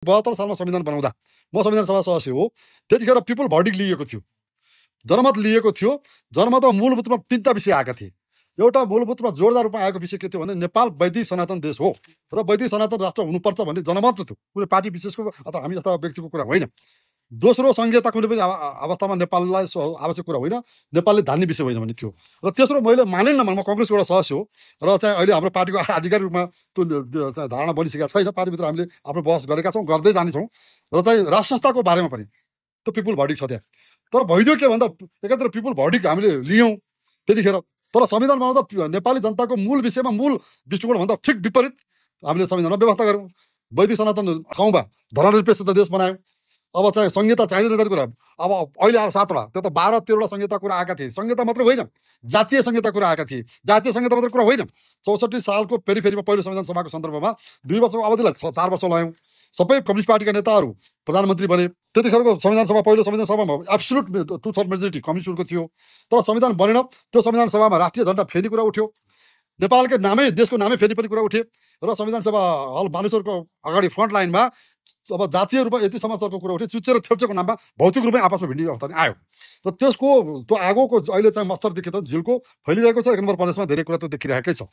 72 सालमा संविधान बनाउँदा म संविधान सभा सदस्य हो। त्यतिखेर पिपल भर्डिक्ट लिएको थियो, जनमत लिएको थियो। जनमतमा मूल रूपमा 3टा विषय आएका थिए। एउटा मूलभूत रूपमा जोरदार रूपमा आएको विषय के थियो भने नेपाल वैदिक सनातन देश हो र वैदिक सनातन राष्ट्र हुनुपर्छ भन्ने जनमत थियो। कुनै पार्टी विशेषको अथवा हामी जस्ता व्यक्तिको कुरा होइन। दोस्रो संहिता कुनै पनि अवस्थामा नेपाललाई आवश्यक कुरा होइन, नेपालले धान्ने विषय होइन भन्ने थियो। र तेस्रो मैले मानेन, म कङ्ग्रेसको एउटा सदस्य हो र चाहिँ अहिले हाम्रो पार्टीको आधिकारिक रूपमा त्यो धारणा बनिसकेको छैन। पार्टीभित्र हामीले आफ्नो बहस गरेका छौँ, गर्दै जानेछौँ। र चाहिँ राष्ट्र संस्थाको बारेमा पनि त्यो पिपुल भर्डिक्ट छ त्यहाँ। तर भइदियो के भन्दा एकातिर पिपुल भर्डिक्ट हामीले लियौँ त्यतिखेर, तर संविधान बनाउँदा नेपाली जनताको मूल विषयमा मूल दृष्टिकोणभन्दा ठिक विपरीत हामीले संविधानमा व्यवस्था गऱ्यौँ। वैदिक सनातन ठाउँमा धर्मनिरपेक्ष देश बनायौँ। अब चाहिँ संहिता चाहिँदैन जति कुरा, अब अहिले आएर 7वटा, त्यो त 12-13वटा संहिता कुरा आएका थिए। संहिता मात्र होइन, जातीय संहिता कुरा आएका थिए। जातीय संहिता मात्र कुरा होइन। 64 सालको फेरिमा पहिलो संविधान सभाको सन्दर्भमा 2 वर्षको अवधिलाई 4 वर्ष लायौँ। सबै कम्युनिस्ट पार्टीका नेताहरू प्रधानमन्त्री बने। त्यतिखेरको संविधान सभा पहिलो संविधान सभामा एब्सोल्युट 2/3 मेजोरिटी कम्युनिस्टको थियो। तर संविधान बनेन। त्यो संविधान सभामा राष्ट्रिय झण्डा फेर्ने कुरा उठ्यो, नेपालकै नामै देशको नामै फेर्ने पनि कुरा उठ्यो। र संविधान सभा हल बालेश्वरको अगाडि फ्रन्ट लाइनमा अब जातीय रूपमा यति समाचारको कुरा उठ्यो, चुच्चे र थेप्चेको नाममा भौतिक रूपमै आपसमा भिड्ने अवस्था आयो। र त्यसको त्यो आगोको अहिले चाहिँ मच्छर देखिन्छ, झिल्को फैलिरहेको छ। 1 नम्बर प्रदेशमा धेरै कुरा त्यो देखिरहेकै छ।